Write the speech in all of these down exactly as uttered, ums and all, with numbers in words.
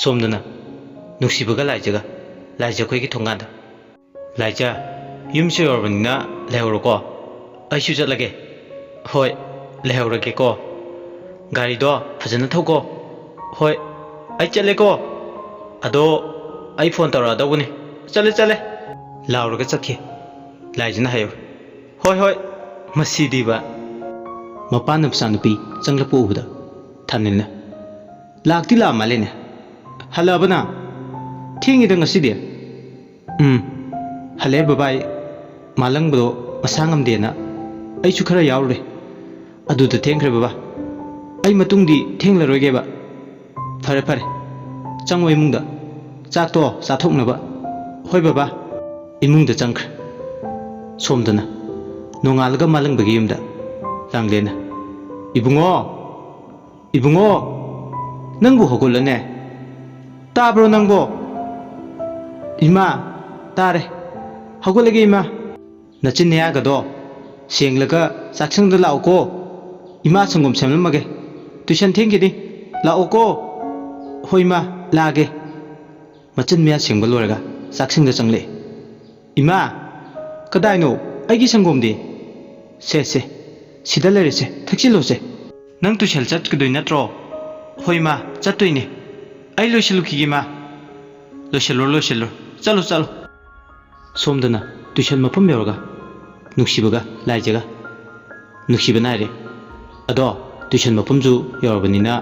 ꯁꯣꯝꯗꯅ ꯅꯨꯡꯁꯤꯕꯒ ꯂꯥꯏꯖꯒ꯫ ꯂꯥꯏꯖ ꯑꯩꯈꯣꯏꯒꯤ ꯊꯣꯡꯒꯥꯟꯗ꯫ "ꯂꯥꯏꯖ, ꯌꯨꯝꯁꯨ ꯌꯧꯔꯕꯅꯤꯅ ꯂꯩꯍꯧꯔꯣꯀꯣ꯫ ꯑꯩꯁꯨ ꯆꯠꯂꯒꯦ꯫" "ꯍꯣꯏ, ꯂꯩꯍꯧꯔꯒꯦꯀꯣ꯫ ꯒꯥꯔꯤꯗꯣ ꯐꯖꯅ ꯊꯧꯀꯣ꯫" "ꯍꯣꯏ, ꯑꯩ ꯆꯠꯂꯦꯀꯣ꯫ ꯑꯗꯣ ꯑꯩ ꯐꯣꯟ ꯇꯧꯔꯛꯑꯗꯧꯕꯅꯤ꯫ ꯆꯠꯂꯦ, ꯆꯠꯂꯦ꯫" ꯂꯥꯎꯔꯒ ꯆꯠꯈꯤ꯫ ꯂꯥꯏꯖꯅ ꯍꯥꯏꯍꯧꯔꯦ, "ꯍꯣꯏ, ꯍꯣꯏ꯫" ꯃꯁꯤꯗꯤꯕ꯫ ꯃꯄꯥꯅ ꯃꯆꯥꯅꯨꯄꯤ ꯆꯪꯂꯛꯄ ꯎꯕꯗ ꯊꯥꯅꯤꯜꯅ, "ꯂꯥꯛꯇꯤ ꯂꯥꯛꯑ ꯃꯥꯜꯂꯦꯅꯦ꯫ ꯍꯜꯂꯛꯑꯕ ꯅꯪ? ꯊꯦꯡꯉꯤꯗ ꯉꯁꯤꯗꯤ꯫" "ꯎꯝ, ꯍꯜꯂꯛꯑꯦ ꯕꯕꯥ꯫ ꯑꯩ ꯃꯥꯂꯪꯕꯗꯣ ꯃꯁꯥ ꯉꯝꯗꯦꯅ ꯑꯩꯁꯨ ꯈꯔ ꯌꯥꯎꯔꯨꯔꯦ꯫ ꯑꯗꯨꯗ ꯊꯦꯡꯈ꯭ꯔꯦ ꯕꯕꯥ꯫ ꯑꯩ ꯃꯇꯨꯡꯗꯤ ꯊꯦꯡꯂꯔꯣꯏꯒꯦꯕ꯫" "ꯐꯔꯦ, ꯐꯔꯦ꯫ ꯆꯪꯉꯣ ꯏꯃꯨꯡꯗ꯫ ꯆꯥꯛꯇꯣ ꯆꯥꯊꯣꯛꯅꯕ꯫" "ꯍꯣꯏ ꯕꯕꯥ꯫" ꯏꯃꯨꯡꯗ ꯆꯪꯈ꯭ꯔꯦ꯫ ꯁꯣꯝꯗꯅ ꯅꯣꯡꯉꯥꯜꯂꯒ ꯃꯥꯂꯪꯕꯒꯤ ꯌꯨꯝꯗ ꯂꯥꯡꯂꯦꯟꯅ, "ꯏꯕꯨꯡꯉꯣ! ꯏꯕꯨꯡꯉꯣ! ꯅꯪꯕꯨ ꯍꯧꯒꯠꯂꯅꯦ? ꯇꯥꯕ꯭ꯔꯣ ꯅꯪꯕꯣ?" "ꯏꯃꯥ, ꯇꯥꯔꯦ꯫ ꯍꯧꯒꯠꯂꯒꯦ ꯏꯃꯥ꯫" "ꯅꯆꯤꯟ ꯅꯌꯥꯒꯗꯣ ꯁꯦꯡꯂꯒ ꯆꯥꯛꯁꯪꯗ ꯂꯥꯛꯎꯀꯣ꯫ ꯏꯃꯥ ꯁꯪꯒꯣꯝ ꯁꯦꯝꯂꯝꯃꯒꯦ꯫ ꯇꯨꯏꯁꯟ ꯊꯦꯡꯈꯤꯅꯤ꯫ ꯂꯥꯛꯑꯣꯀꯣ꯫" "ꯍꯣꯏ ꯏꯃꯥ, ꯂꯥꯛꯑꯒꯦ꯫" ꯃꯆꯤꯟ ꯃꯌꯥ ꯁꯦꯡꯕ ꯂꯣꯏꯔꯒ ꯆꯥꯛꯁꯪꯗ ꯆꯪꯂꯛꯑꯦ꯫ "ꯏꯃꯥ, ꯀꯗꯥꯏꯅꯣ ꯑꯩꯒꯤ ꯁꯪꯒꯣꯝꯗꯤ?" "ꯁꯦ, ꯁꯦ, ꯁꯤꯗ ꯂꯩꯔꯦꯁꯦ, ꯊꯛꯆꯤꯜꯂꯣꯁꯦ꯫" "ꯅꯪ ꯇꯨꯏꯁꯟ ꯆꯠꯀꯗꯣꯏ ꯅꯠꯇ꯭ꯔꯣ?" "ꯍꯣꯏ ꯏꯃꯥ, ꯆꯠꯇꯣꯏꯅꯦ꯫ ꯑꯩ ꯂꯣꯏꯁꯤꯜꯂꯨꯈꯤꯒꯦ ꯏꯃꯥ꯫" "ꯂꯣꯏꯁꯤꯜꯂꯨꯔꯣ, ꯂꯣꯏꯁꯤꯜꯂꯨꯔꯣ꯫ ꯆꯠꯂꯣ, ꯆꯠꯂꯣ꯫" ꯁꯣꯝꯗꯅ ꯇꯨꯏꯁꯟ ꯃꯐꯝ ꯌꯧꯔꯒ ꯅꯨꯡꯁꯤꯕꯒ ꯂꯥꯏꯖꯒ꯫ ꯅꯨꯡꯁꯤꯕꯅ ꯍꯥꯏꯔꯦ, "ꯑꯗꯣ ꯇꯨꯏꯁꯟ ꯃꯐꯝꯁꯨ ꯌꯧꯔꯕꯅꯤꯅ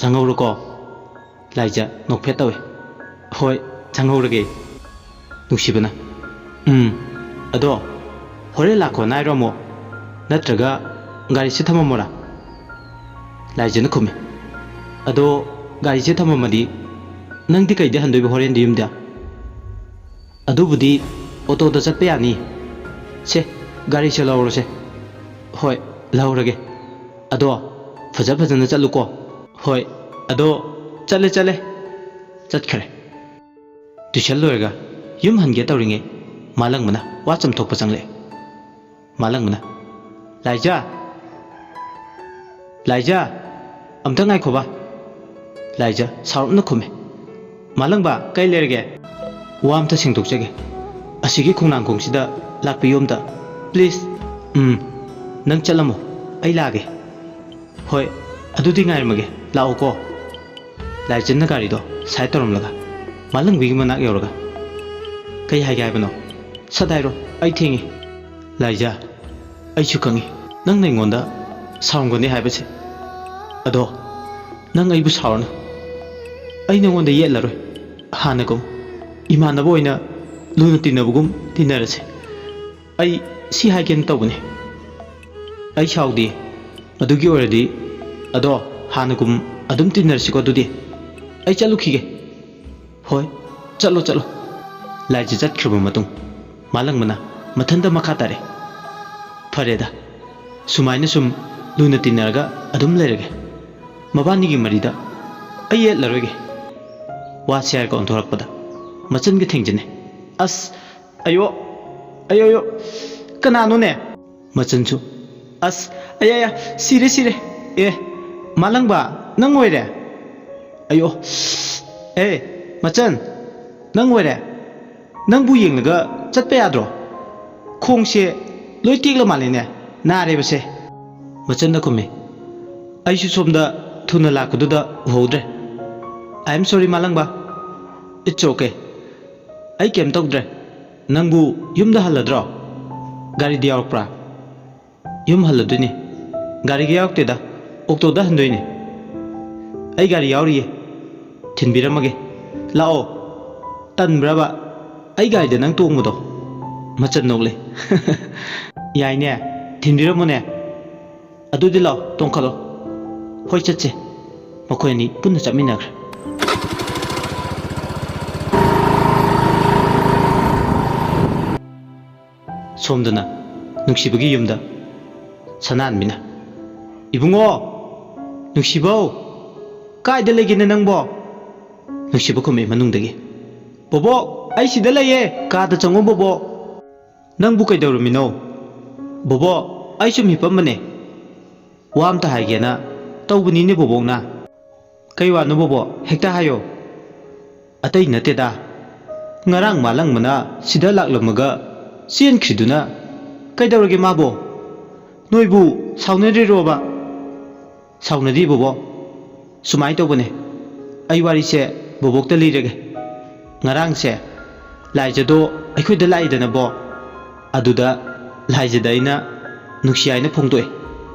ꯆꯪꯍꯧꯔꯣꯀꯣ꯫" ꯂꯥꯏꯖ ꯅꯣꯛꯐꯦꯠ ꯇꯧꯏ꯫ "ꯍꯣꯏ, ꯆꯪꯍꯧꯔꯒꯦ꯫" ꯅꯨꯡꯁꯤꯕꯅ, "ꯎꯝ, ꯑꯗꯣ ꯍꯣꯔꯦꯟ ꯂꯥꯛꯈꯣꯅ ꯍꯥꯏꯔꯣ ꯑꯃꯨꯛ? ꯅꯠꯇ꯭ꯔꯒ ꯒꯥꯔꯤꯁꯦ ꯊꯝꯃꯝꯃꯣꯔꯥ?" ꯂꯥꯏꯖꯅ ꯈꯨꯝꯃꯤ, "ꯑꯗꯣ ꯒꯥꯔꯤꯁꯦ ꯊꯝꯃꯝꯃꯗꯤ ꯅꯪꯗꯤ ꯀꯩꯗ ꯍꯟꯗꯣꯏꯕ ꯍꯣꯔꯦꯟꯗꯤ ꯌꯨꯝꯗ?" "ꯑꯗꯨꯕꯨꯗꯤ ꯑꯣꯇꯣꯗ ꯆꯠꯄ ꯌꯥꯅꯤ꯫ ꯁꯦ, ꯒꯥꯔꯤꯁꯦ ꯂꯧꯔꯁꯦ꯫" "ꯍꯣꯏ, ꯂꯧꯔꯒꯦ꯫ ꯑꯗꯣ ꯐꯖ ꯐꯖꯅ ꯆꯠꯂꯨꯀꯣ꯫" "ꯍꯣꯏ, ꯑꯗꯣ ꯆꯠꯂꯦ, ꯆꯠꯂꯦ꯫" ꯆꯠꯈ꯭ꯔꯦ꯫ ꯇꯨꯏꯁꯟ ꯂꯣꯏꯔꯒ ꯌꯨꯝ ꯍꯟꯒꯦ ꯇꯧꯔꯤꯉꯩ ꯃꯥꯂꯪꯕꯅ ꯋꯥ ꯆꯝꯊꯣꯛꯄ ꯆꯪꯂꯛꯑꯦ꯫ ꯃꯥꯂꯪꯕꯅ, "ꯂꯥꯏꯖ! ꯂꯥꯏꯖ! ꯑꯝꯇ ꯉꯥꯏꯈꯣꯕ!" ꯂꯥꯏꯖ ꯁꯥꯎꯔꯞꯅ ꯈꯨꯝꯃꯦ꯫ ꯃꯥꯂꯪꯕ, ꯀꯩ ꯂꯩꯔꯒꯦ? ꯋꯥ ꯑꯝꯇ ꯁꯦꯡꯗꯣꯛꯆꯒꯦ꯫ ꯑꯁꯤꯒꯤ ꯈꯣꯡꯅꯥꯡ ꯈꯣꯡꯁꯤꯗ ꯂꯥꯛꯄꯤꯌꯨ ꯑꯝꯇ, please꯫ ꯎꯝ, ꯅꯪ ꯆꯠꯂꯝꯃꯣ, ꯑꯩ ꯂꯥꯛꯑꯒꯦ꯫ ꯍꯣꯏ, ꯑꯗꯨꯗꯤ ꯉꯥꯏꯔꯝꯃꯒꯦ, ꯂꯥꯛꯑꯣꯀꯣ꯫ ꯂꯥꯏꯆꯟꯅ ꯒꯥꯔꯤꯗꯣ side ꯇꯧꯔꯝꯂꯒ ꯃꯥꯂꯪꯕꯤꯒꯤ ꯃꯅꯥꯛ ꯌꯧꯔꯒ, "ꯀꯩ ꯍꯥꯏꯒꯦ ꯍꯥꯏꯕꯅꯣ? ꯁꯠ ꯍꯥꯏꯔꯣ, ꯑꯩ ꯊꯦꯡꯉꯦ꯫" "ꯂꯥꯏꯖꯥ, ꯑꯩꯁꯨ ꯈꯪꯉꯤ ꯅꯪꯅ ꯑꯩꯉꯣꯟꯗ ꯁꯥꯎꯔꯝꯒꯅꯤ ꯍꯥꯏꯕꯁꯦ꯫ ꯑꯗꯣ ꯅꯪ ꯑꯩꯕꯨ ꯁꯥꯎꯔꯅꯨ꯫ ꯑꯩ ꯅꯉꯣꯟꯗ ꯌꯦꯠꯂꯔꯣꯏ꯫ ꯍꯥꯟꯅꯒꯨꯝ ꯏꯃꯥꯟꯅꯕ ꯑꯣꯏꯅ ꯂꯨꯅ ꯇꯤꯟꯅꯕꯒꯨꯝ ꯇꯤꯟꯅꯔꯁꯦ꯫ ꯑꯩ ꯁꯤ ꯍꯥꯏꯒꯦꯅ ꯇꯧꯕꯅꯦ꯫ ꯑꯩ ꯁꯥꯎꯗꯦ꯫ ꯑꯗꯨꯒꯤ ꯑꯣꯏꯔꯗꯤ, ꯑꯗꯣ ꯍꯥꯟꯅꯒꯨꯝ ꯑꯗꯨꯝ ꯇꯤꯟꯅꯔꯁꯤꯀꯣ ꯑꯗꯨꯗꯤ꯫ ꯑꯩ ꯆꯠꯂꯨꯈꯤꯒꯦ꯫" "ꯍꯣꯏ, ꯆꯠꯂꯣ, ꯆꯠꯂꯣ꯫" ꯂꯥꯏꯖꯥ ꯆꯠꯈ꯭ꯔꯕ ꯃꯇꯨꯡ, ꯃꯥꯂꯪꯕꯅ ꯃꯊꯟꯇ ꯃꯈꯥ ꯇꯥꯔꯦ꯫ "ꯐꯔꯦꯗ, ꯁꯨꯃꯥꯏꯅ ꯁꯨꯝ ꯂꯨꯅ ꯇꯤꯟꯅꯔꯒ ꯑꯗꯨꯝ ꯂꯩꯔꯒꯦ꯫ ꯃꯕꯥꯅꯤꯒꯤ ꯃꯔꯤꯗ ꯑꯩ ꯌꯦꯠꯂꯔꯣꯏꯒꯦ꯫" ꯋꯥꯁꯦ ꯍꯥꯏꯔꯒ ꯑꯣꯟꯊꯣꯔꯛꯄꯗ ꯃꯆꯟꯒ ꯊꯦꯡꯖꯤꯟꯅꯩ꯫ "ꯑꯁ, ꯑꯌꯣ, ꯑꯌꯣ, ꯑꯌꯣ, ꯀꯅꯥꯅꯣꯅꯦ?" ꯃꯆꯟꯁꯨ, "ꯑꯁ, ꯑꯌꯥ, ꯑꯌꯥ, ꯁꯤꯔꯦ, ꯁꯤꯔꯦ꯫ ꯑꯦ, ꯃꯥꯂꯪꯕ, ꯅꯪ ꯑꯣꯏꯔꯦ? ꯑꯌꯣ, ꯑꯦ, ꯃꯆꯟ, ꯅꯪ ꯑꯣꯏꯔꯦ? ꯅꯪꯕꯨ ꯌꯦꯡꯂꯒ ꯆꯠꯄ ꯌꯥꯗ꯭ꯔꯣ? ꯈꯣꯡꯁꯦ ꯂꯣꯏ ꯇꯦꯛꯂ ꯃꯥꯜꯂꯦꯅꯦ, ꯅꯥꯔꯦꯕꯁꯦ꯫" ꯃꯆꯟꯅ ꯈꯨꯝꯃꯤ, "ꯑꯩꯁꯨ ꯁꯣꯝꯗ ꯊꯨꯅ ꯂꯥꯛꯄꯗꯨꯗ ꯎꯍꯧꯗ꯭ꯔꯦ꯫ I am sorry, ꯃꯥꯂꯪꯕ꯫ It's okay꯫ ꯑꯩ ꯀꯩꯝ ꯇꯧꯗ꯭ꯔꯦ꯫ ꯅꯪꯕꯨ ꯌꯨꯝꯗ ꯍꯜꯂꯗ꯭ꯔꯣ? ꯒꯥꯔꯤꯗꯤ ꯌꯥꯎꯔꯛꯄ꯭ꯔꯥ?" "ꯌꯨꯝ ꯍꯜꯂꯗꯣꯏꯅꯤ꯫ ꯒꯥꯔꯤꯒ ꯌꯥꯎꯔꯛꯇꯦꯗ, ꯑꯣꯛꯇꯣꯗ ꯍꯟꯗꯣꯏꯅꯤ꯫" "ꯑꯩ ꯒꯥꯔꯤ ꯌꯥꯎꯔꯤꯌꯦ, ꯊꯤꯟꯕꯤꯔꯝꯃꯒꯦ꯫ ꯂꯥꯛꯑꯣ꯫" "ꯇꯟꯕ꯭ꯔꯕ ꯑꯩ ꯒꯥꯔꯤꯗ ꯅꯪ ꯇꯣꯡꯕꯗꯣ?" ꯃꯆꯟ ꯅꯣꯛꯂꯦ꯫ "ꯌꯥꯏꯅꯦ, ꯊꯤꯟꯕꯤꯔꯝꯃꯣꯅꯦ꯫ ꯑꯗꯨꯗꯤ ꯂꯥꯛꯑꯣ, ꯇꯣꯡꯈꯠꯂꯣ꯫" "ꯍꯣꯏ, ꯆꯠꯁꯦ꯫" ꯃꯈꯣꯏ ꯑꯅꯤ ꯄꯨꯟꯅ ꯆꯠꯃꯤꯟꯅꯈ꯭ꯔꯦ꯫ ꯁꯣꯝꯗꯅ ꯅꯨꯡꯁꯤꯕꯒꯤ ꯌꯨꯝꯗ ꯁꯅꯥꯍꯟꯕꯤꯅ, "ꯏꯕꯨꯡꯉꯣ, ꯅꯨꯡꯁꯤꯕꯧ, ꯀꯥꯏꯗ ꯂꯩꯒꯦꯅꯦ ꯅꯪꯕꯣ?" ꯅꯨꯡꯁꯤꯕ ꯈꯨꯝꯃꯤ ꯃꯅꯨꯡꯗꯒꯤ, "ꯕꯣꯕꯣꯛ, ꯑꯩ ꯁꯤꯗ ꯂꯩꯌꯦ, ꯀꯥꯗ ꯆꯪꯉꯣ ꯕꯣꯕꯣꯛ꯫" "ꯅꯪꯕꯨ ꯀꯩꯗꯧꯔꯝꯃꯤꯅꯣ?" "ꯕꯣꯕꯣꯛ, ꯑꯩ ꯁꯨꯝ ꯍꯤꯞꯄꯝꯕꯅꯦ꯫ ꯋꯥ ꯑꯝꯇ ꯍꯥꯏꯒꯦꯅ ꯇꯧꯕꯅꯤꯅꯦ ꯕꯣꯕꯣꯛꯅ꯫" "ꯀꯩ ꯋꯥꯅꯣ ꯕꯣꯕꯣꯛ? ꯍꯦꯛꯇ ꯍꯥꯏꯌꯣ꯫" ꯑꯇꯩ ꯅꯠꯇꯦꯗ, ꯉꯔꯥꯡ ꯃꯥꯂꯪꯕꯅ ꯁꯤꯗ ꯂꯥꯛꯂꯝꯃꯒ ꯆꯦꯟꯈ꯭ꯔꯤꯗꯨꯅ꯫ ꯀꯩꯗꯧꯔꯒꯦ ꯃꯥꯕꯣ? ꯅꯣꯏꯕꯨ ꯁꯥꯎꯅꯔꯤꯔꯣꯕ? ꯁꯥꯎꯅꯗꯦ ꯕꯣꯕꯣ꯫ ꯁꯨꯃꯥꯏꯅ ꯇꯧꯕꯅꯦ, ꯑꯩ ꯋꯥꯔꯤꯁꯦ ꯕꯣꯕꯣꯛꯇ ꯂꯤꯔꯒꯦ꯫ ꯉꯔꯥꯡꯁꯦ ꯂꯥꯏꯖꯗꯣ ꯑꯩꯈꯣꯏꯗ ꯂꯥꯛꯏꯗꯅꯕꯣ, ꯑꯗꯨꯗ ꯂꯥꯏꯖꯗ ꯑꯩꯅ ꯅꯨꯡꯁꯤ ꯍꯥꯏꯅ ꯐꯣꯡꯗꯣꯛꯑꯦ꯫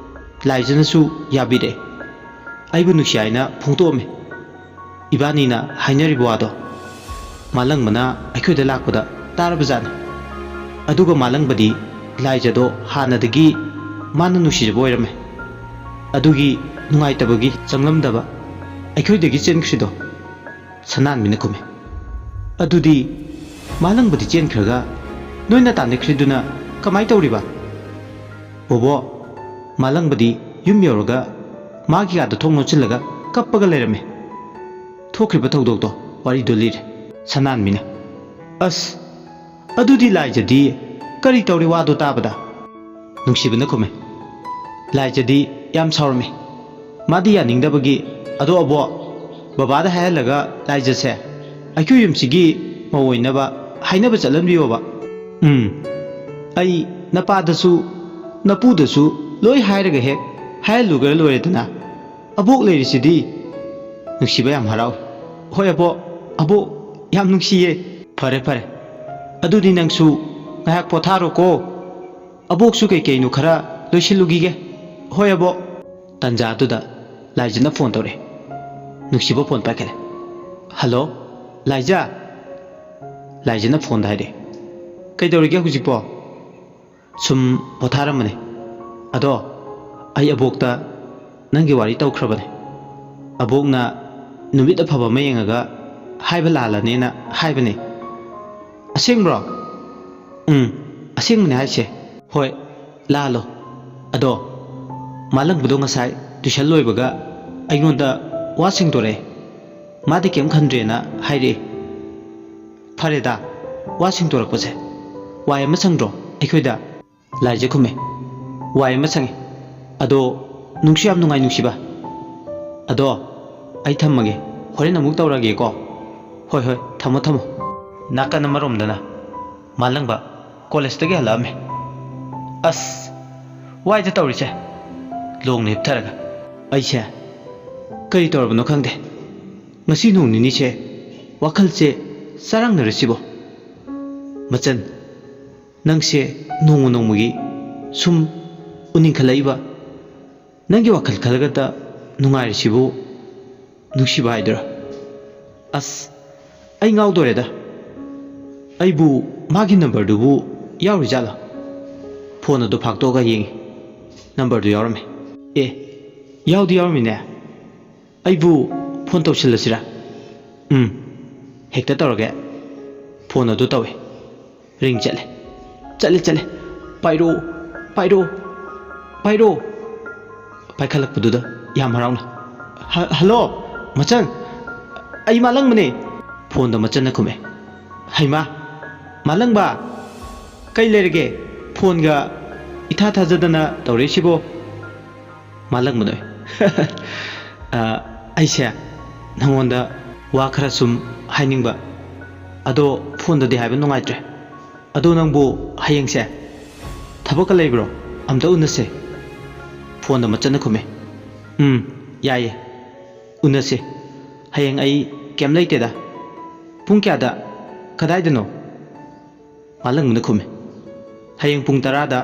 ꯂꯥꯏꯖꯅꯁꯨ ꯌꯥꯕꯤꯔꯛꯑꯦ꯫ ꯑꯩꯕꯨ ꯅꯨꯡꯁꯤ ꯍꯥꯏꯅ ꯐꯣꯡꯗꯣꯛꯑꯝꯃꯦ꯫ ꯏꯕꯥꯅꯤꯅ ꯍꯥꯏꯅꯔꯤꯕ ꯋꯥꯗꯣ ꯃꯥꯂꯪꯕꯅ ꯑꯩꯈꯣꯏꯗ ꯂꯥꯛꯄꯗ ꯇꯥꯔꯕꯖꯥꯠꯅꯤ꯫ ꯑꯗꯨꯒ ꯃꯥꯂꯪꯕꯗꯤ ꯂꯥꯏꯖꯗꯣ ꯍꯥꯟꯅꯗꯒꯤ ꯃꯥꯅ ꯅꯨꯡꯁꯤꯖꯕ ꯑꯣꯏꯔꯝꯃꯦ꯫ ꯑꯗꯨꯒꯤ ꯅꯨꯡꯉꯥꯏꯇꯕꯒꯤ ꯆꯪꯂꯝꯗꯕ ꯑꯩꯈꯣꯏꯗꯒꯤ ꯆꯦꯟꯈ꯭ꯔꯤꯗꯣ꯫ ꯁꯅꯥꯟꯕꯤꯅ ꯈꯨꯝꯃꯤ꯫ ꯑꯗꯨꯗꯤ ꯃꯥꯂꯪꯕꯗꯤ ꯆꯦꯟꯈ꯭ꯔꯒ ꯅꯣꯏꯅ ꯇꯥꯟꯅꯈ꯭ꯔꯤꯗꯨꯅ ꯀꯃꯥꯏ ꯇꯧꯔꯤꯕ? ꯕꯣꯕꯣ, ꯃꯥꯂꯪꯕꯗꯤ ꯌꯨꯝ ꯌꯧꯔꯒ ꯃꯥꯒꯤ ꯀꯥꯗ ꯊꯣꯡ ꯂꯣꯟꯁꯤꯜꯂꯒ ꯀꯞꯄꯒ ꯂꯩꯔꯝꯃꯦ꯫ ꯊꯣꯛꯈ꯭ꯔꯤꯕ ꯊꯧꯗꯣꯛꯇꯣ ꯋꯥꯔꯤꯗꯣ ꯂꯤꯔꯦ꯫ ꯁꯅꯥꯟꯕꯤꯅ, ꯑꯁ, ꯑꯗꯨꯗꯤ ꯂꯥꯏꯖꯗꯤ ꯀꯔꯤ ꯇꯧꯔꯤ ꯋꯥꯗꯣ ꯇꯥꯕꯗ? ꯅꯨꯡꯁꯤꯕꯅ ꯈꯨꯝꯃꯦ꯫ ꯂꯥꯏꯖꯗꯤ ꯌꯥꯝ ꯁꯥꯎꯔꯝꯃꯦ꯫ ꯃꯥꯗꯤ ꯌꯥꯅꯤꯡꯗꯕꯒꯤ, ꯑꯗꯣ ꯑꯕꯣꯛ, ꯕꯕꯥꯗ ꯍꯥꯏꯍꯜꯂꯒ ꯂꯥꯏꯖꯁꯦ ꯑꯩꯈꯣꯏ ꯌꯨꯝꯁꯤꯒꯤ ꯃꯧ ꯑꯣꯏꯅꯕ ꯍꯥꯏꯅꯕ ꯆꯠꯍꯟꯕꯤꯌꯣꯕ꯫ ꯎꯝ, ꯑꯩ ꯅꯄꯥꯗꯁꯨ ꯅꯄꯨꯗꯁꯨ ꯂꯣꯏ ꯍꯥꯏꯔꯒ ꯍꯦꯛ ꯍꯥꯏꯍꯜꯂꯨꯒ꯭ꯔ ꯂꯣꯏꯔꯦꯗꯅ꯫ ꯑꯕꯣꯛ ꯂꯩꯔꯤꯁꯤꯗꯤ꯫ ꯅꯨꯡꯁꯤꯕ ꯌꯥꯝ ꯍꯔꯥꯎꯏ꯫ ꯍꯣꯏ ꯑꯕꯣꯛ, ꯑꯕꯣꯛ, ꯌꯥꯝ ꯅꯨꯡꯁꯤꯌꯦ꯫ ꯐꯔꯦ ꯐꯔꯦ, ꯑꯗꯨꯗꯤ ꯅꯪꯁꯨ ꯉꯥꯏꯍꯥꯛ ꯄꯣꯊꯥꯔꯣꯀꯣ꯫ ꯑꯕꯣꯛꯁꯨ ꯀꯩꯀꯩꯅꯣ ꯈꯔ ꯂꯣꯏꯁꯤꯜꯂꯨꯈꯤꯒꯦ꯫ ꯍꯣꯏ ꯑꯕꯣꯛ꯫ ꯇꯟꯖꯥꯗꯨꯗ ꯂꯥꯏꯖꯅ ꯐꯣꯟ ꯇꯧꯔꯛꯑꯦ꯫ ꯅꯨꯡꯁꯤꯕ ꯐꯣꯟ ꯄꯥꯏꯈꯠꯂꯦ꯫ ꯍꯜꯂꯣ, ꯂꯥꯏꯖ꯫ ꯂꯥꯏꯖꯅ ꯐꯣꯟꯗ ꯍꯥꯏꯔꯛꯑꯦ꯫ ꯀꯩꯗꯧꯔꯤꯒꯦ ꯍꯧꯖꯤꯛꯄꯣ? ꯁꯨꯝ ꯄꯣꯊꯥꯔꯝꯕꯅꯦ꯫ ꯑꯗꯣ ꯑꯩ ꯑꯕꯣꯛꯇ ꯅꯪꯒꯤ ꯋꯥꯔꯤ ꯇꯧꯈ꯭ꯔꯕꯅꯦ꯫ ꯑꯕꯣꯛꯅ ꯅꯨꯃꯤꯠ ꯑꯐꯕ ꯑꯃ ꯌꯦꯡꯉꯒ ꯍꯥꯏꯕ ꯂꯥꯜꯂꯅꯦꯅ ꯍꯥꯏꯕꯅꯦ꯫ ꯑꯁꯦꯡꯕ꯭ꯔꯣ? ꯎꯝ, ꯑꯁꯦꯡꯕꯅꯦ ꯍꯥꯏꯁꯦ꯫ ꯍꯣꯏ, ꯂꯥꯜꯂꯣ꯫ ꯑꯗꯣ ꯃꯥꯂꯪꯕꯗꯣ ꯉꯁꯥꯏ ꯇꯨꯏꯁꯟ ꯂꯣꯏꯕꯒ ꯑꯩꯉꯣꯟꯗ ꯋꯥ ꯁꯦꯡꯗꯣꯔꯛꯑꯦ꯫ ꯃꯥꯗꯤ ꯀꯩꯝ ꯈꯟꯗ꯭ꯔꯦꯅ ꯍꯥꯏꯔꯛꯑꯦ꯫ ꯐꯔꯦꯗ, ꯋꯥ ꯁꯦꯡꯗꯣꯔꯛꯄꯁꯦ ꯋꯥꯏ ꯑꯃ ꯁꯪꯗ꯭ꯔꯣ ꯑꯩꯈꯣꯏꯗ? ꯂꯥꯏꯖ ꯈꯨꯝꯃꯦ꯫ ꯋꯥꯏ ꯑꯃ ꯁꯪꯉꯦ꯫ ꯑꯗꯣ ꯅꯨꯡꯁꯨ ꯌꯥꯝ ꯅꯨꯡꯉꯥꯏ ꯅꯨꯡꯁꯤꯕ꯫ ꯑꯗꯣ ꯑꯩ ꯊꯝꯃꯒꯦ, ꯍꯣꯔꯦꯟ ꯑꯃꯨꯛ ꯇꯧꯔꯒꯦꯀꯣ꯫ ꯍꯣꯏ ꯍꯣꯏ, ꯊꯝꯃꯣ ꯊꯝꯃꯣ꯫ ꯅꯥꯀꯟ ꯑꯃꯔꯣꯝꯗꯅ ꯃꯥꯂꯪꯕ ꯀꯣꯂꯦꯖꯇꯒꯤ ꯍꯜꯂꯛꯑꯝꯃꯦ꯫ "ꯑꯁ, ꯋꯥꯏꯗ ꯇꯧꯔꯤꯁꯦ", ꯂꯣꯡꯅ ꯍꯤꯞꯊꯔꯒ꯫ "ꯑꯩꯁꯦ ꯀꯔꯤ ꯇꯧꯔꯕꯅꯣ ꯈꯪꯗꯦ, ꯉꯁꯤ ꯅꯣꯡ ꯅꯤꯅꯤꯁꯦ ꯋꯥꯈꯜꯁꯦ ꯆꯔꯥꯡꯅꯔꯤꯁꯤꯕꯣ꯫ ꯃꯆꯟ, ꯅꯪꯁꯦ ꯅꯣꯡꯃ ꯅꯣꯡꯃꯒꯤ ꯁꯨꯝ ꯎꯅꯤꯡꯈꯠꯂꯛꯏꯕ, ꯅꯪꯒꯤ ꯋꯥꯈꯜ ꯈꯜꯂꯒꯇ ꯅꯨꯡꯉꯥꯏꯔꯤꯁꯤꯕꯨ ꯅꯨꯡꯁꯤꯕ ꯍꯥꯏꯗꯨꯔꯥ? ꯑꯁ, ꯑꯩ ꯉꯥꯎꯗꯣꯔꯦꯗ꯫ ꯑꯩꯕꯨ ꯃꯥꯒꯤ ꯅꯝꯕꯔꯗꯨꯕꯨ ꯌꯥꯎꯔꯤꯖꯥꯠꯂꯣ?" ꯐꯣꯟ ꯑꯗꯨ ꯐꯥꯛꯇꯣꯛꯑꯒ ꯌꯦꯡꯉꯤ꯫ ꯅꯝꯕꯔꯗꯨ ꯌꯥꯎꯔꯝꯃꯦ꯫ "ꯑꯦ, ꯌꯥꯎꯗꯤ ꯌꯥꯎꯔꯝꯃꯤꯅꯦ꯫ ꯑꯩꯕꯨ ꯐꯣꯟ ꯇꯧꯁꯤꯜꯂꯁꯤꯔꯥ?" "ꯎꯝ, ꯍꯦꯛꯇ ꯇꯧꯔꯒꯦ꯫" ꯐꯣꯟ ꯑꯗꯨ ꯇꯧꯏ꯫ ꯔꯤꯡ ꯆꯠꯂꯦ꯫ ꯆꯠꯂꯦ, ꯆꯠꯂꯦ꯫ "ꯄꯥꯏꯔꯣ, ꯄꯥꯏꯔꯣ, ꯄꯥꯏꯔꯣ꯫" ꯄꯥꯏꯈꯠꯂꯛꯄꯗꯨꯗ ꯌꯥꯝ ꯍꯔꯥꯎꯅ, "ꯍ-, ꯍꯜꯂꯣ, ꯃꯆꯟ, ꯑꯩ ꯃꯥꯂꯪꯕꯅꯦ꯫" ꯐꯣꯟꯗ ꯃꯆꯟꯅ ꯈꯨꯝꯃꯦ꯫ "ꯍꯩꯃꯥ, ꯃꯥꯂꯪꯕ, ꯀꯩ ꯂꯩꯔꯒꯦ? ꯐꯣꯟꯒ ꯏꯊꯥ ꯊꯥꯖꯗꯅ ꯇꯧꯔꯛꯏꯁꯤꯕꯣ?" ꯃꯥꯂꯪꯕꯅ, "ꯑ, ꯑꯩꯁꯦ ꯅꯉꯣꯟꯗ ꯋꯥ ꯈꯔ ꯁꯨꯝ ꯍꯥꯏꯅꯤꯡꯕ, ꯑꯗꯣ ꯐꯣꯟꯗꯗꯤ ꯍꯥꯏꯕ ꯅꯨꯡꯉꯥꯏꯇ꯭ꯔꯦ꯫ ꯑꯗꯣ ꯅꯪꯕꯨ ꯍꯌꯦꯡꯁꯦ ꯊꯕꯛꯀ ꯂꯩꯕ꯭ꯔꯣ? ꯑꯝꯇ ꯎꯅꯁꯦ꯫" ꯐꯣꯟꯗ ꯃꯆꯟꯅ ꯈꯨꯝꯃꯦ꯫ "ꯎꯝ, ꯌꯥꯏꯌꯦ, ꯎꯅꯁꯦ꯫ ꯍꯌꯦꯡ ꯑꯩ ꯀꯩꯝ ꯂꯩꯇꯦꯗ꯫ ꯄꯨꯡ ꯀꯌꯥꯗ? ꯀꯗꯥꯏꯗꯅꯣ?" ꯃꯥꯂꯪꯕꯅ ꯈꯨꯝꯃꯤ꯫ "ꯍꯌꯦꯡ ꯄꯨꯡ ꯇꯔꯥꯗ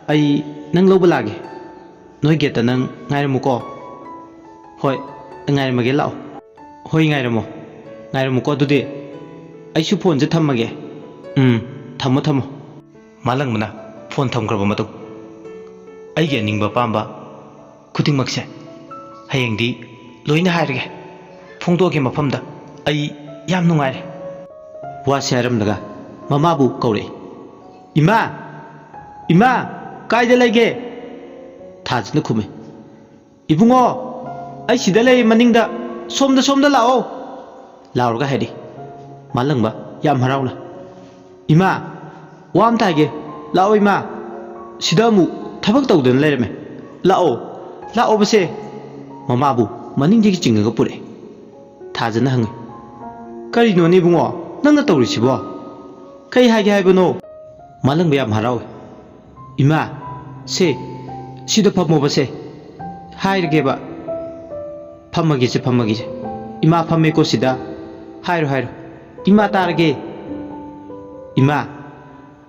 ꯑꯩ ꯅꯪ ꯂꯧꯕ ꯂꯥꯛꯑꯒꯦ꯫ ꯅꯣꯏ ꯒꯦꯠꯇ ꯅꯪ ꯉꯥꯏꯔꯝꯃꯨꯀꯣ꯫" "ꯍꯣꯏ, ꯑꯩ ꯉꯥꯏꯔꯝꯃꯒꯦ, ꯂꯥꯛꯑꯣ꯫" "ꯍꯣꯏ, ꯉꯥꯏꯔꯝꯃꯣ꯫ ꯉꯥꯏꯔꯝꯃꯨꯀꯣ ꯑꯗꯨꯗꯤ꯫ ꯑꯩꯁꯨ ꯐꯣꯟꯁꯦ ꯊꯝꯃꯒꯦ꯫" "ꯎꯝ, ꯊꯝꯃꯣ, ꯊꯝꯃꯣ꯫" ꯃꯥꯂꯪꯕꯅ ꯐꯣꯟ ꯊꯝꯈ꯭ꯔꯕ ꯃꯇꯨꯡ, "ꯑꯩꯒꯤ ꯑꯅꯤꯡꯕ ꯑꯄꯥꯝꯕ ꯈꯨꯗꯤꯡꯃꯛꯁꯦ ꯍꯌꯦꯡꯗꯤ ꯂꯣꯏꯅ ꯍꯥꯏꯔꯒꯦ, ꯐꯣꯡꯗꯣꯛꯑꯒꯦ ꯃꯐꯝꯗ꯫ ꯑꯩ ꯌꯥꯝ ꯅꯨꯡꯉꯥꯏꯔꯦ꯫" ꯋꯥꯁꯦ ꯍꯥꯏꯔꯝꯂꯒ ꯃꯃꯥꯕꯨ ꯀꯧꯔꯛꯏ꯫ "ꯏꯃꯥ! ꯏꯃꯥ! ꯀꯥꯏꯗ ꯂꯩꯒꯦ?" ꯊꯥꯖꯅ ꯈꯨꯝꯃꯤ꯫ "ꯏꯕꯨꯡꯉꯣ, ꯑꯩ ꯁꯤꯗ ꯂꯩ, ꯃꯅꯤꯡꯗ, ꯁꯣꯝꯗ, ꯁꯣꯝꯗ ꯂꯥꯛꯑꯣ!" ꯂꯥꯎꯔꯒ ꯍꯥꯏꯔꯛꯏ꯫ ꯃꯥꯂꯪꯕ ꯌꯥꯝ ꯍꯔꯥꯎꯅ, "ꯏꯃꯥ, ꯋꯥ ꯑꯝꯇ ꯍꯥꯏꯒꯦ, ꯂꯥꯛꯑꯣ ꯏꯃꯥ꯫ ꯁꯤꯗ ꯑꯃꯨꯛ ꯊꯕꯛ ꯇꯧꯗꯅ ꯂꯩꯔꯝꯃꯦ꯫ ꯂꯥꯛꯑꯣ, ꯂꯥꯛꯑꯣꯕꯁꯦ꯫" ꯃꯃꯥꯕꯨ ꯃꯅꯤꯡꯗꯒꯤ ꯆꯤꯡꯉꯒ ꯄꯨꯔꯛꯑꯦ꯫ ꯊꯥꯖꯅ ꯍꯪꯉꯤ, ꯀꯔꯤꯅꯣꯅꯦ ꯏꯕꯨꯡꯉꯣ, ꯅꯪꯅ ꯇꯧꯔꯤꯁꯤꯕꯣ? ꯀꯩ ꯍꯥꯏꯒꯦ ꯍꯥꯏꯕꯅꯣ? ꯃꯥꯂꯪꯕ ꯌꯥꯝ ꯍꯔꯥꯎꯏ꯫ "ꯏꯃꯥ, ꯁꯦ, ꯁꯤꯗ ꯐꯝꯃꯣꯕꯁꯦ꯫ ꯍꯥꯏꯔꯒꯦꯕ꯫ ꯐꯝꯃꯒꯦꯁꯦ, ꯐꯝꯃꯒꯦꯁꯦ꯫ ꯏꯃꯥ ꯐꯝꯃꯦꯀꯣ ꯁꯤꯗ꯫ ꯍꯥꯏꯔꯣ, ꯍꯥꯏꯔꯣ꯫ ꯏꯃꯥ ꯇꯥꯔꯒꯦ꯫ ꯏꯃꯥ,